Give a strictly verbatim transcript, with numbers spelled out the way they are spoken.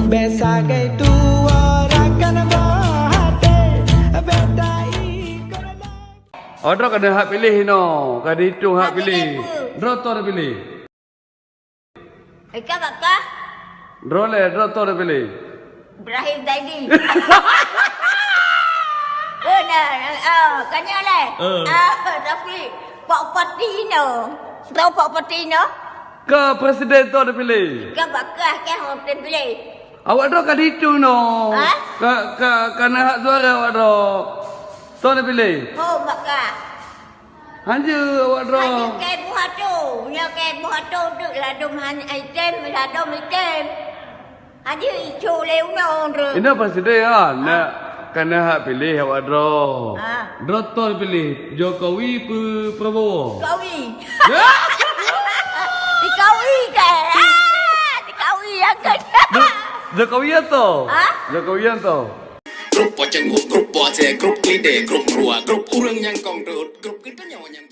Bèk sagai tuwoe rakan boh até, bèk taikot lom. Oh, droe ka neuhak piléh inoe, ka neuhitong hak piléh. Droe toh neupiléh? Ika baka? Droe lé, droe toh neupiléh? Ibrahim Zaidi. Oh, nah, oh, kanya lé. Eh. Ah, tapi Pak Patino. Tahu Pak Patino? Ka presiden toh neupiléh? Ika baka kah orang terpilih? Awak droe ka neuhitong inoe. Hah? Ka, ka, ka neuhak suara awak droe. Toh neupiléh? Oh, baka. Hanjeuet awak droe. Hanjeuet keu boh atô. Nyoe keu boh atô deuek ladôm han item, ladôm item. Hanjeuet icok lé unoe droe. Inoe presiden ah, nak ka neuhak piléh awak droe. Ah. Droe toh piléh, Jokowi peu Prabowo? Jokowi. Ya? Jokowi ke? Ah, Jokowi yang ke? Jokowi yang toh? Hah? Jokowi yang toh? Grup pocong, grup pote, grup klide, grup merua, grup ureueng nyang kong deuet, grup geutanyoe nyang